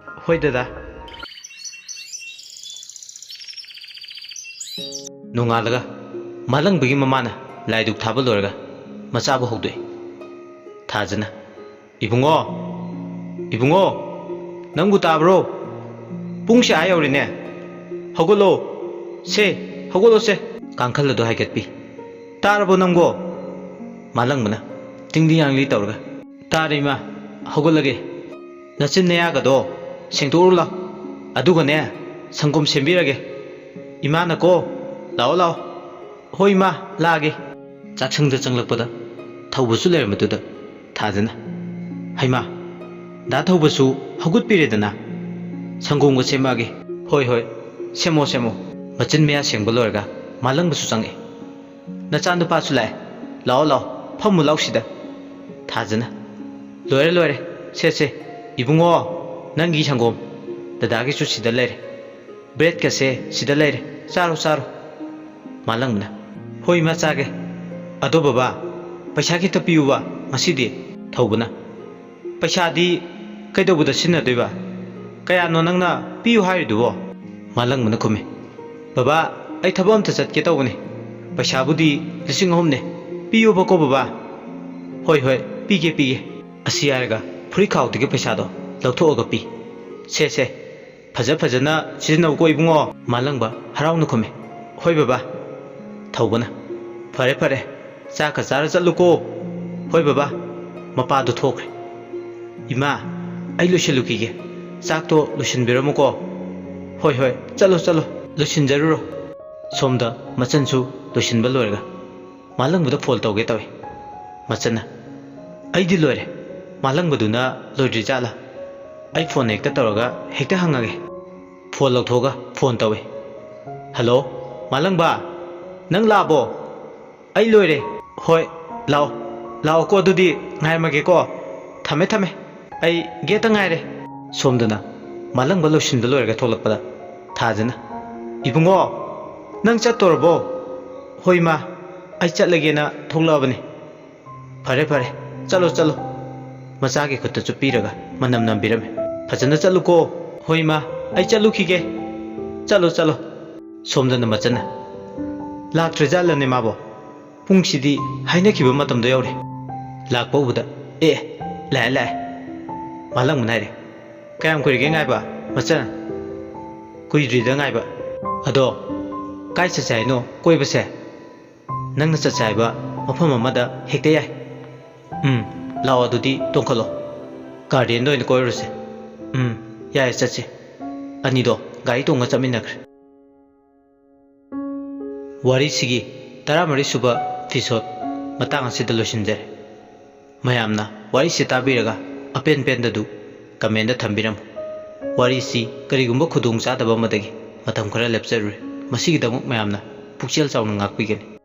"ꯍꯣꯏ ꯗꯗꯥ꯫" ꯅꯣꯡꯉꯥꯜꯂꯒ ꯃꯥꯂꯪꯕꯒꯤ ꯃꯃꯥꯅ ꯂꯥꯏꯗꯨꯛ ꯊꯥꯕ ꯂꯣꯏꯔꯒ ꯃꯆꯥꯕꯨ ꯍꯧꯗꯣꯛꯏ꯫ ꯊꯥꯖꯅ, "ꯏꯕꯨꯡꯉꯣ, ꯏꯕꯨꯡꯉꯣ, ꯅꯪꯕꯨ ꯇꯥꯕ꯭ꯔꯣ? ꯄꯨꯡꯁꯦ ꯑꯥ ꯌꯧꯔꯦꯅꯦ꯫ ꯍꯧꯒꯠꯂꯣ, ꯁꯦ, ꯍꯧꯒꯠꯂꯣ ꯁꯦ꯫" ꯀꯥꯡꯈꯜ ꯑꯗꯨ ꯍꯥꯏꯒꯠꯄꯤ꯫ "ꯇꯥꯔꯕꯣ ꯅꯪꯕꯣ?" ꯃꯥꯂꯪꯕꯅ ꯇꯤꯡꯂꯤ ꯌꯥꯡꯂꯤ ꯇꯧꯔꯒ, "ꯇꯥꯔꯦ ꯏꯃꯥ, ꯍꯧꯒꯠꯂꯒꯦ꯫ ꯅꯆꯤꯟ ꯅꯌꯥꯒꯗꯣ ꯁꯦꯡꯗꯣꯛꯎꯔꯣ ꯂꯥꯎ꯫ ꯑꯗꯨꯒꯅꯦ, ꯁꯪꯒꯣꯝ ꯁꯦꯝꯕꯤꯔꯒꯦ ꯏꯃꯥꯅꯀꯣ꯫ ꯂꯥꯛꯑꯣ, ꯂꯥꯛꯑꯣ꯫" "ꯍꯣꯏ ꯏꯃꯥ, ꯂꯥꯛꯑꯒꯦ꯫" ꯆꯥꯛꯁꯪꯗ ꯆꯪꯂꯛꯄꯗ ꯊꯧꯕꯁꯨ ꯂꯩꯔꯝꯕꯗꯨꯗ ꯊꯥꯖꯅ, "ꯍꯩꯃꯥ, ꯗꯥ ꯊꯧꯕꯁꯨ ꯍꯧꯒꯠꯄꯤꯔꯦꯗꯅ꯫ ꯁꯪꯒꯣꯝꯒ ꯁꯦꯝꯃꯛꯑꯒꯦ꯫" "ꯍꯣꯏ, ꯍꯣꯏ, ꯁꯦꯝꯃꯣ, ꯁꯦꯝꯃꯣ꯫" ꯃꯆꯤꯟ ꯃꯌꯥ ꯁꯦꯡꯕ ꯂꯣꯏꯔꯒ ꯃꯥꯂꯪꯕꯁꯨ ꯆꯪꯉꯛꯑꯦ꯫ "ꯅꯆꯥꯅꯨꯄꯥꯁꯨ ꯂꯥꯛꯑꯦ꯫ ꯂꯥꯛꯑꯣ, ꯂꯥꯛꯑꯣ, ꯐꯝꯃꯨ ꯂꯥꯎ ꯁꯤꯗ꯫" ꯊꯥꯖꯅ, "ꯂꯣꯏꯔꯦ, ꯂꯣꯏꯔꯦ꯫ ꯁꯦ, ꯁꯦ, ꯏꯕꯨꯡꯉꯣ, ꯅꯪꯒꯤ ꯁꯪꯒꯣꯝ, ꯗꯗꯥꯒꯤꯁꯨ ꯁꯤꯗ ꯂꯩꯔꯦ꯫ ꯕ꯭ꯔꯦꯗꯀꯁꯦ ꯁꯤꯗ ꯂꯩꯔꯦ꯫ ꯆꯥꯔꯣ, ꯆꯥꯔꯣ꯫" ꯃꯥꯂꯪꯕꯅ, "ꯍꯣꯏ ꯏꯃꯥ, ꯆꯥꯒꯦ꯫ ꯑꯗꯣ ꯕꯕꯥ, ꯄꯩꯁꯥ ꯈꯤꯇ ꯄꯤꯌꯨꯕ ꯉꯁꯤꯗꯤ꯫" ꯊꯧꯕꯅ, "ꯄꯩꯁꯥꯗꯤ ꯀꯩꯗꯧꯕꯗ ꯁꯤꯖꯤꯟꯅꯗꯣꯏꯕ? ꯀꯌꯥꯅꯣ ꯅꯪꯅ ꯄꯤꯌꯨ ꯍꯥꯏꯔꯤꯗꯨꯕꯣ?" ꯃꯥꯂꯪꯕꯅ ꯈꯨꯝꯃꯤ, "ꯕꯕꯥ, ꯑꯩ ꯊꯕꯛ ꯑꯝꯇ ꯆꯠꯀꯦ ꯇꯧꯕꯅꯤ꯫ ꯄꯩꯁꯥꯕꯨꯗꯤ ꯂꯤꯁꯤꯡ ꯑꯍꯨꯝꯅꯦ꯫ ꯄꯤꯌꯨꯕꯀꯣ ꯕꯕꯥ꯫" "ꯍꯣꯏ, ꯍꯣꯏ, ꯄꯤꯒꯦ, ꯄꯤꯒꯦ꯫" ꯑꯁꯤ ꯍꯥꯏꯔꯒ ꯐꯨꯔꯤꯠ ꯈꯥꯎꯗꯒꯤ ꯄꯩꯁꯥꯗꯣ ꯂꯧꯊꯣꯛꯑꯒ ꯄꯤ꯫ "ꯁꯦ, ꯁꯦ, ꯐꯖ ꯐꯖꯅ ꯁꯤꯖꯤꯟꯅꯧꯀꯣ ꯏꯕꯨꯡꯉꯣ꯫" ꯃꯥꯂꯪꯕ ꯍꯔꯥꯎꯅ ꯈꯨꯝꯃꯤ, "ꯍꯣꯏ ꯕꯕꯥ꯫" ꯊꯧꯕꯅ, "ꯐꯔꯦ, ꯐꯔꯦ, ꯆꯥꯛꯀ ꯆꯥꯔ ꯆꯠꯂꯨꯀꯣ꯫" "ꯍꯣꯏ ꯕꯕꯥ꯫" ꯃꯄꯥꯗꯨ ꯊꯣꯛꯈ꯭ꯔꯦ꯫ "ꯏꯃꯥ, ꯑꯩ ꯂꯣꯏꯁꯤꯜꯂꯨꯈꯤꯒꯦ꯫ ꯆꯥꯛꯇꯣ ꯂꯣꯏꯁꯤꯟꯕꯤꯔꯝꯃꯨꯀꯣ꯫" "ꯍꯣꯏ, ꯍꯣꯏ, ꯆꯠꯂꯣ, ꯆꯠꯂꯣ, ꯂꯣꯏꯁꯤꯟꯖꯔꯨꯔꯣ꯫" ꯁꯣꯝꯗ ꯃꯆꯟꯁꯨ ꯂꯣꯏꯁꯤꯟꯕ ꯂꯣꯏꯔꯒ ꯃꯥꯂꯪꯕꯗ ꯐꯣꯟ ꯇꯧꯒꯦ ꯇꯧꯏ꯫ ꯃꯆꯟꯅ, "ꯑꯩꯗꯤ ꯂꯣꯏꯔꯦ, ꯃꯥꯂꯪꯕꯗꯨꯅ ꯂꯣꯏꯗ꯭ꯔꯤ ꯖꯥꯠꯂꯥ? ꯑꯩ ꯐꯣꯟ ꯍꯦꯛꯇ ꯇꯧꯔꯒ ꯍꯦꯛꯇ ꯍꯪꯉꯒꯦ"꯫ ꯐꯣꯟ ꯂꯧꯊꯣꯛꯑꯒ ꯐꯣꯟ ꯇꯧꯏ꯫ "ꯍꯜꯂꯣ, ꯃꯥꯂꯪꯕ, ꯅꯪ ꯂꯥꯛꯑꯕꯣ? ꯑꯩ ꯂꯣꯏꯔꯦ"꯫ "ꯍꯣꯏ, ꯂꯥꯛꯑꯣ, ꯂꯥꯛꯑꯣꯀꯣ, ꯑꯗꯨꯗꯤ ꯉꯥꯏꯔꯝꯃꯒꯦꯀꯣ꯫ ꯊꯝꯃꯦ, ꯊꯝꯃꯦ, ꯑꯩ ꯒꯦꯠꯇ ꯉꯥꯏꯔꯦ"꯫ ꯁꯣꯝꯗꯅ ꯃꯥꯂꯪꯕ ꯂꯣꯏꯁꯤꯟꯕ ꯂꯣꯏꯔꯒ ꯊꯣꯛꯂꯛꯄꯗ ꯊꯥꯖꯅ, "ꯏꯕꯨꯡꯉꯣ, ꯅꯪ ꯆꯠꯇꯣꯔꯕꯣ?" "ꯍꯣꯏ ꯏꯃꯥ, ꯑꯩ ꯆꯠꯂꯒꯦꯅ ꯊꯣꯛꯂꯛꯑꯕꯅꯤ"꯫ "ꯐꯔꯦ, ꯐꯔꯦ, ꯆꯠꯂꯣ, ꯆꯠꯂꯣ"꯫ ꯃꯆꯥꯒꯤ ꯈꯨꯠꯇ ꯆꯨꯞꯄꯤꯔꯒ ꯃꯅꯝ ꯅꯝꯕꯤꯔꯝꯃꯤ꯫ "ꯐꯖꯅ ꯆꯠꯂꯨꯀꯣ"꯫ "ꯍꯣꯏ ꯏꯃꯥ, ꯑꯩ ꯆꯠꯂꯨꯈꯤꯒꯦ"꯫ "ꯆꯠꯂꯣ, ꯆꯠꯂꯣ"꯫ ꯁꯣꯝꯗꯅ ꯃꯆꯟꯅ, "ꯂꯥꯛꯇ꯭ꯔꯖꯥꯠꯂꯅꯦ ꯃꯥꯕꯣ? ꯄꯨꯡꯁꯤꯗꯤ ꯍꯥꯏꯅꯈꯤꯕ ꯃꯇꯝꯗꯣ ꯌꯧꯔꯦ"꯫ ꯂꯥꯛꯄ ꯎꯕꯗ, "ꯑꯦ, ꯂꯥꯛꯑꯦ, ꯂꯥꯛꯑꯦ"꯫ ꯃꯥꯂꯪꯕꯅ ꯍꯥꯏꯔꯦ, "ꯀꯌꯥꯝ ꯀꯨꯏꯔꯒꯦ ꯉꯥꯏꯕ, ꯃꯆꯟ?" "ꯀꯨꯏꯗ꯭ꯔꯤꯗ ꯉꯥꯏꯕ"꯫ "ꯑꯗꯣ ꯀꯥꯏ ꯆꯠꯁꯦ ꯍꯥꯏꯅꯣ ꯀꯣꯏꯕꯁꯦ?" "ꯅꯪꯅ ꯆꯠꯁꯦ ꯍꯥꯏꯕ ꯃꯐꯝ ꯑꯃꯗ ꯍꯦꯛꯇ ꯌꯥꯏ"꯫ "ꯎꯝ, ꯂꯥꯛꯑꯣ, ꯑꯗꯨꯗꯤ ꯇꯣꯡꯈꯠꯂꯣ, ꯒꯥꯔꯗꯦꯟꯗ ꯑꯣꯏꯅ ꯀꯣꯏꯔꯨꯔꯁꯦ"꯫ "ꯎꯝ, ꯌꯥꯏꯌꯦ, ꯆꯠꯁꯦ"꯫ ꯑꯅꯤꯗꯣ ꯒꯥꯔꯤ ꯇꯣꯡꯉ ꯆꯠꯃꯤꯟꯅꯈ꯭ꯔꯦ꯫ ꯋꯥꯔꯤꯁꯤꯒꯤ ꯇꯔꯥꯃꯔꯤ ꯁꯨꯕ episode ꯃꯇꯥꯡ ꯑꯁꯤꯗ ꯂꯣꯏꯁꯤꯟꯖꯔꯦ꯫ ꯃꯌꯥꯝꯅ ꯋꯥꯔꯤꯁꯤ ꯇꯥꯕꯤꯔꯒ ꯑꯄꯦꯟ ꯄꯦꯟꯗꯗꯨ comment ꯊꯝꯕꯤꯔꯝꯃꯨ꯫ ꯋꯥꯔꯤꯁꯤ ꯀꯔꯤꯒꯨꯝꯕ ꯈꯨꯗꯣꯡ ꯆꯥꯗꯕ ꯑꯃꯗꯒꯤ ꯃꯇꯝ ꯈꯔ ꯂꯦꯞꯆꯔꯨꯔꯦ꯫ ꯃꯁꯤꯒꯤꯗꯃꯛ ꯃꯌꯥꯝꯅ ꯄꯨꯛꯆꯦꯜ ꯆꯥꯎꯅ ꯉꯥꯛꯄꯤꯒꯅꯤ꯫